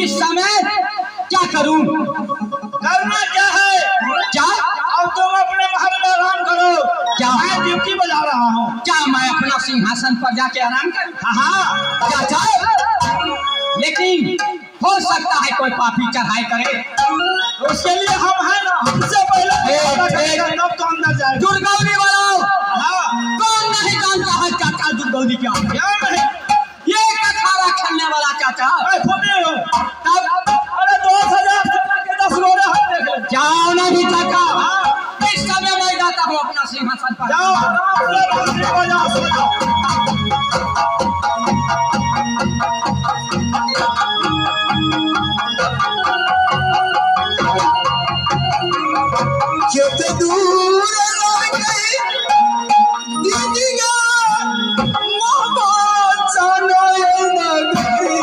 इस समय क्या करूं? करना क्या है? क्या? अब तुम अपने महल में आराम करो। क्या? मैं ड्यूटी बजा रहा हूँ। क्या मैं अपना सिंहासन पर जाके आराम करूं? हाँ हाँ। चाचा, लेकिन हो सकता है कोई पापी चढ़ाई करे। तो उसके लिए हम हैं ना, हमसे पहले एक, एक। तब तो अंदर जाएगा। दुर्गौरी वाला। हाँ। कौन नहीं जानता है चाचा दुर्गौरी क्या? क्या नहीं? ये कखारा खेलने वाला चाचा। मैं खुद नहीं हूँ। तब अरे 2000 से के 10 घोड़े हम देख ले। जाओ नहीं चाचा, हाँ। इस समय मैं जाता हूँ अपना सिंहासन पर। जाओ आराम से बांसुरी बजाओ, सो जाओ। केते दूर रह गई दीदिया मोहब्बत सनय नगरी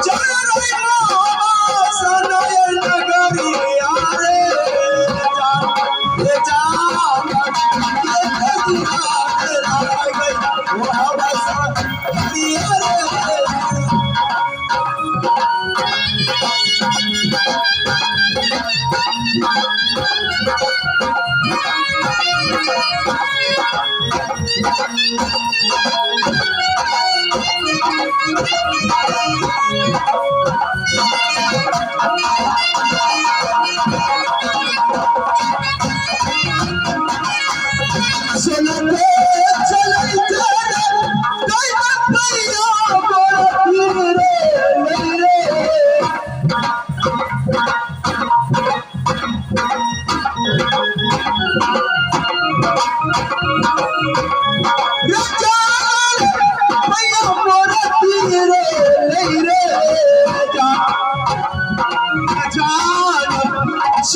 चल रे मोहब्बत सनय नगरी रे जा रे जा केते दूर रह गई मोहब्बत सनय रे। चलते चलते रे रे।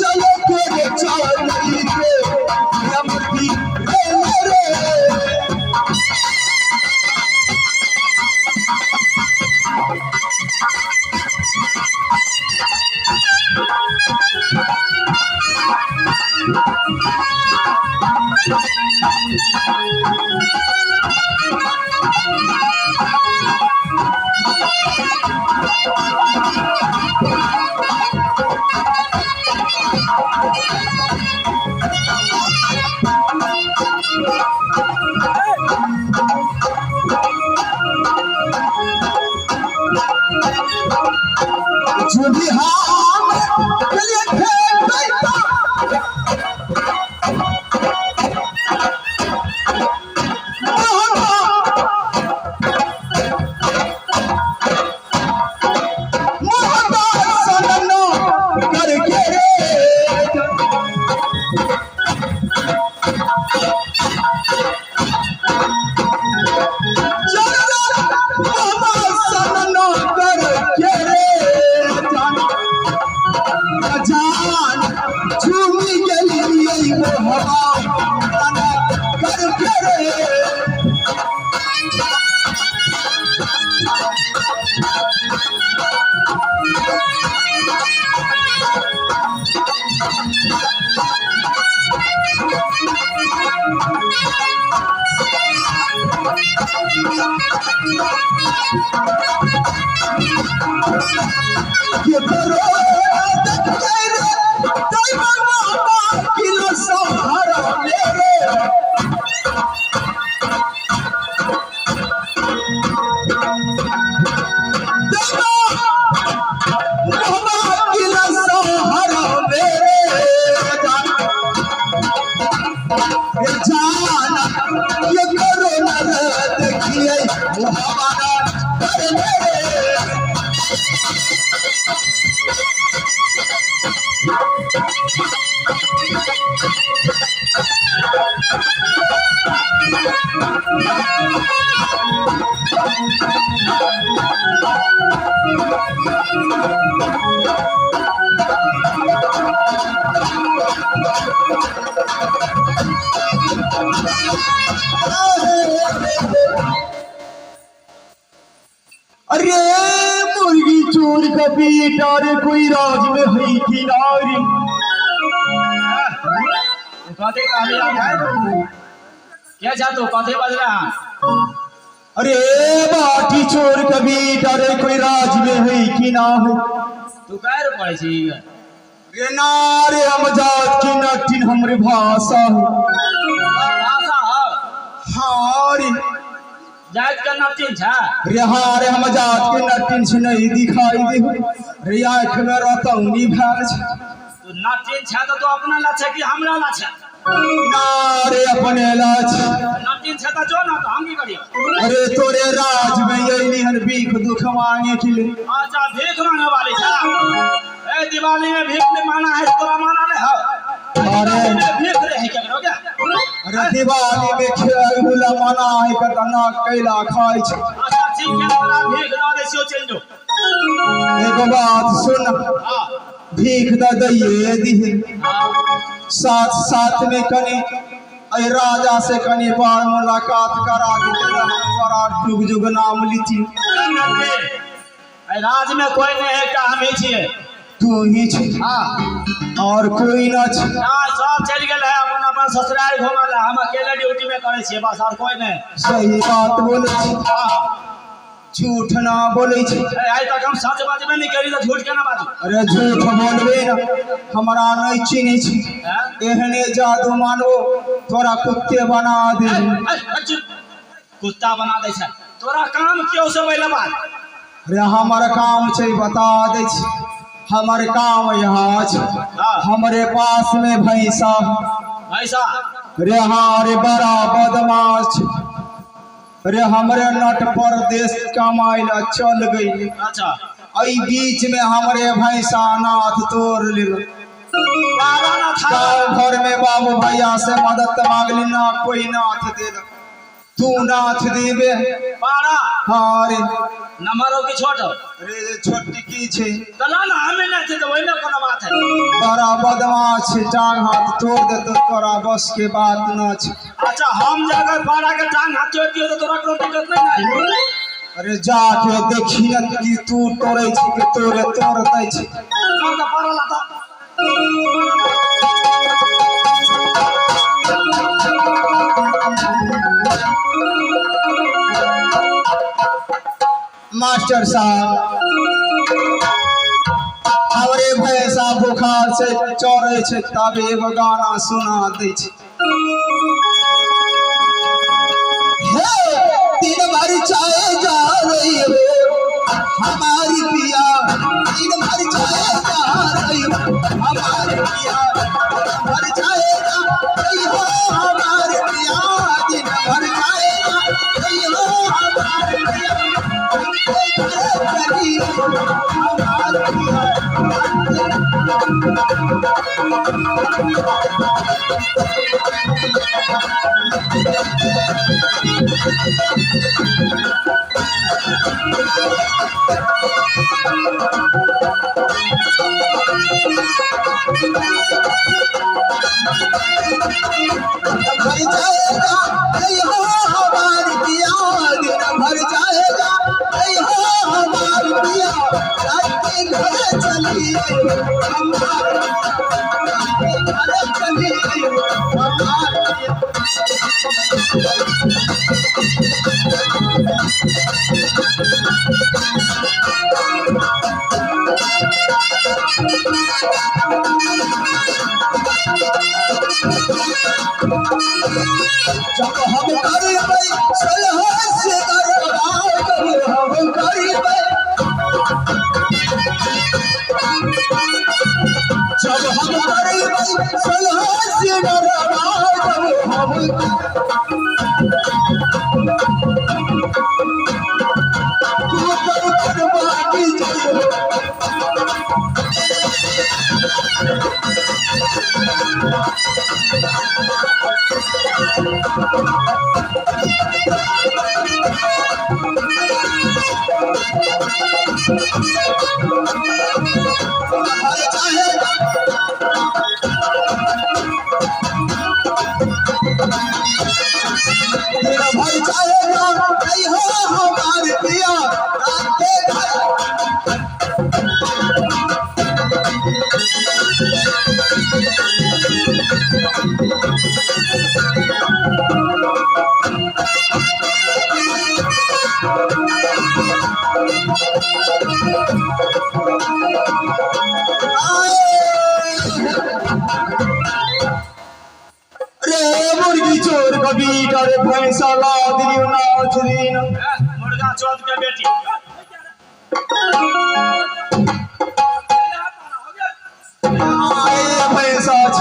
चलो चलते रे रे। जुड़ी हम के लिए करके रे। जान झूमी गेली हवा करके रे। के करो देखते रे दैवा बाबा किलो सहारा मेरे। दैवा बाबा किलो सहारा मेरे। जाना ये करो न देखिए हमारा कर मेरे। अरे मुर्गी चोर का बेटा रे, कोई राज में है कि नारी। कथी कहली है? क्या जा तू कथी बज रहा? अरे बाटी चोर का बेटा रे, कोई राज में है कि ना है। तू काय रे पढ़ै छी? रे नारे हम जात की नटिन हमरे भाषा है। भाषा हो? हाँ रे। जात के नटिन छ? रे हाँ रे, हम जात के नटिन से नहीं दिखाई दे रे, आँख में रतौनी भैल छ। तू नटिन छ तो तू अपना ला छ कि हमरा ला छ? ना रे अपने ला छ। नटिन छ तो जो ना, तो हम की करियो? अरे तोरे राज में यही हन भीख दुख मांगे के लिए। अच्छा भीख मांगे वाली छ? ए दिवाली में भीख नहीं माना है तोरा माना नहीं हो। अरे भीख रहे क्या करोगे? अरे दिवाली में खेल बुला माना है कतना कैला खाई छ। अच्छा ठीक है, तोरा भीख दऽ दै छियौ, चलि जो। एगो बात सुन, भीख the दैये दिहे, साथ साथ में कनी अरे राजा से कनी बार मुलाकात करा दे, बड़ा जुग जुग नाम लीची। राज में कोई नहीं है, का हम ही छियै। तू ही छी? हाँ। और कोई ना छी? ना, सब चलि गेल है अपन अपन ससुराल घूमल है, हम अकेले ड्यूटी में करै छियै बस, और कोई नहीं। सही बात बोलै छी? हाँ। झूठ ना बोलै छी? आइ तक हम सच बाजबे नहीं करी तो झूठ केना बाजू? अरे झूठ बोलबे ना, हमरा नहीं चिन्है छी। एहने जादू मानो तोरा कुत्ते बना दे। कुत्ता बना दै छै तोरा काम क्यों से पहिले बात? अरे हमर काम छै बता दै छी, हमर काम यहाँ छै, हमरे पास में भैंसा। भैंसा? रे हाँ रे, बड़ा बदमाश। रे हमरे नट परदेश कमाई ला चल गई। अच्छा। अई बीच में हमरे भैंसा नाथ तोड़ लेल। गाँव घर में बाबू भैया से मदद मांगली ना कोई नाथ दे, तू नाथ देबे। पारा? हाँ रे। नंबर हो कि छोट हो? अरे छोटी की छे। चला ना, हमें नहीं थे तो वही में कोनो बात है। बड़ा बदमाश छे, टांग हाथ तोड़ दे तो तोरा बस के बात ना छे। अच्छा हम जाकर पारा के टांग हाथ तोड़ दियो तो तोरा कोनो दिक्कत नहीं ना? अरे जाके देखी न कि तू तोड़े छी कि तोरे तोड़ दै छी। तो पारा लाता। मास्टर साहब हमरे भैंसा बुखार से चढ़े छे तब एगो गाना सुना दै छे। हे दिन भर चाय जा रही हो हमारी पिया, दिन भर चाय जा रही हो हमारी पिया, भर चाय जा रही हो हमारी पिया, दिन भर चाय जा रही हो हमारी पिया, भर जाएगा रही हो हमारी पिया, दिन भर जाएगा रही हो हमारी पिया, रात के घर चली हमारी, रात के घर चली हमारी। जब हम करबै सलह से दरबार, जब हम करबै, जब हम करबै सलह से दरबार, जब हम तू पर करबा की जय। भर चाहे दिन भर चाहे जा रही हो हमार पिया रात के घर। रे मुर्गी चोर कभी डरे भैंसा ला दिलियो नाच दिन। मुर्गा चोद के बेटी आए भैंसा छ।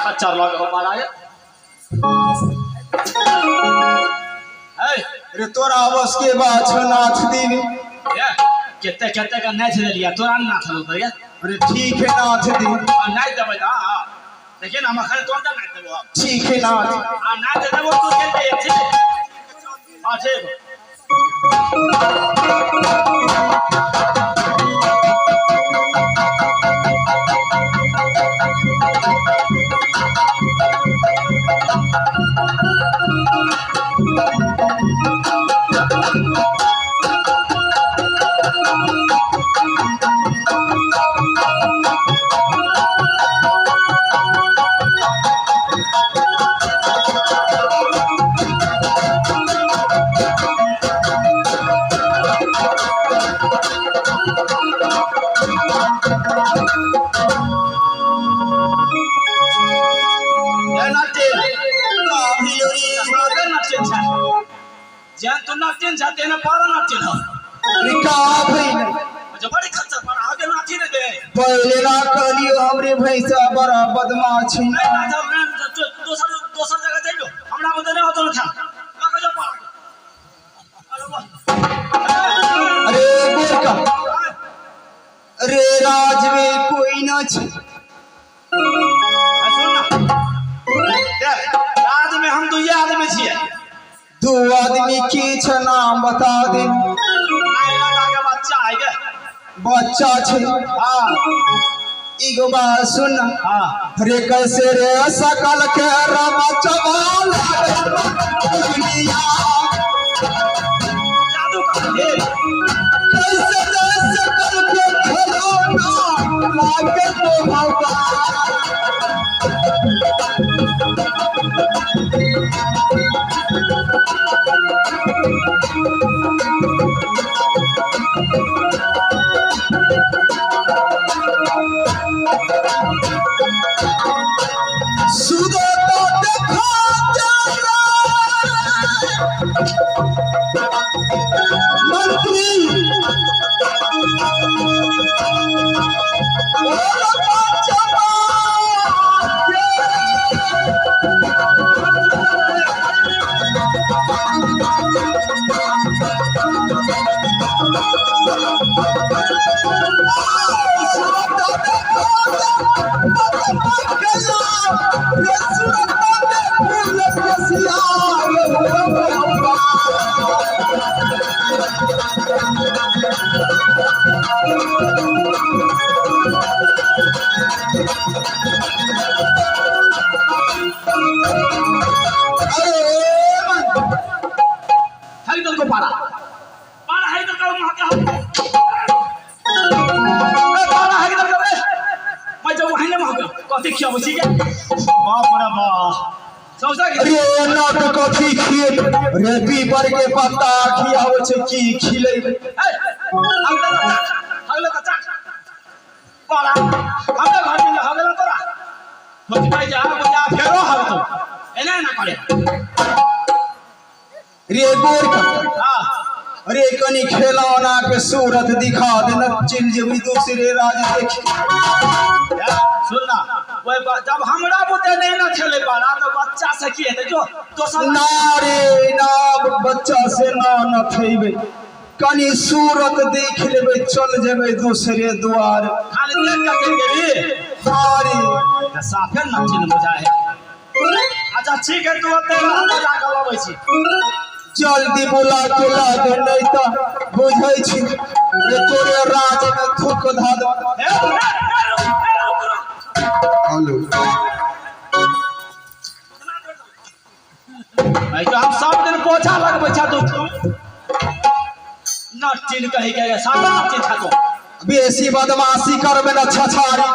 खच्चर लग हो मारा है। रे तोरा बस के बाछ नाथ दिन। केते केते का नाच देलिया तोरा नाच देलौ ये। अरे ठीक है नाथ दिन। आ नाच देबै त हां देखिए ना हम खाली तोरा नाच देबो। ठीक है नाथ। आ नाच देबो तू केते ठीक। हां ठीक। पहले ना कहलियो हमरे भैंसा बड़ा बदमाश है। नहीं ना जाओ ना दोसर दोसर जगह जाइयो हमरा बुते नहीं होतो था लगा जाओ पारा। अरे गोरका अरे राज में कोई ना छे। सुन ना देख राज में हम दुइये आदमी छिए। दो आदमी के छ नाम बता दे। के बच्चा है के बच्चा छे। हां एगो बात सुन। हां अरे कैसे रे सकल के रमा चबाल दुनिया जादू का कैसे रे सकल के खिलौना लागे मोहब्बत। मंत्री अरे नाटक कथी खिए रे पीपर के पत्ता खियाबै छै की खिलेबै। रे गोरका अरे कनी खेलौना के सूरत दिखा देना चल जेबी दूसरे राज देख। सुन ना जब हमरा बुते नहीं ना खेले पारा तो बच्चा से की हेतै जो दोसर ना रे ना बच्चा से ना न थेबै। कनी सूरत देख लेबै, चल जेबै दोसरे दुआर। खाली देख के चलि गेली? हारी। तऽ साफे न चिन्ह बुझाइ है। अच्छा ठीक है, तू ओतै रह, हम जा कऽ लबै छी। जल्दी बुला के ला दे, नहीं तऽ बुझै छी जे तोरे राज में थूक धा दे। हे, हे, हे, हे, रुक, रुक। हेलो। ऐ तो हम सब दिन पोछा लगबै छा तू न चिन्ह कही के सादा चिन्ह छा तू। बेसी बदमाशी करबे न छछारी।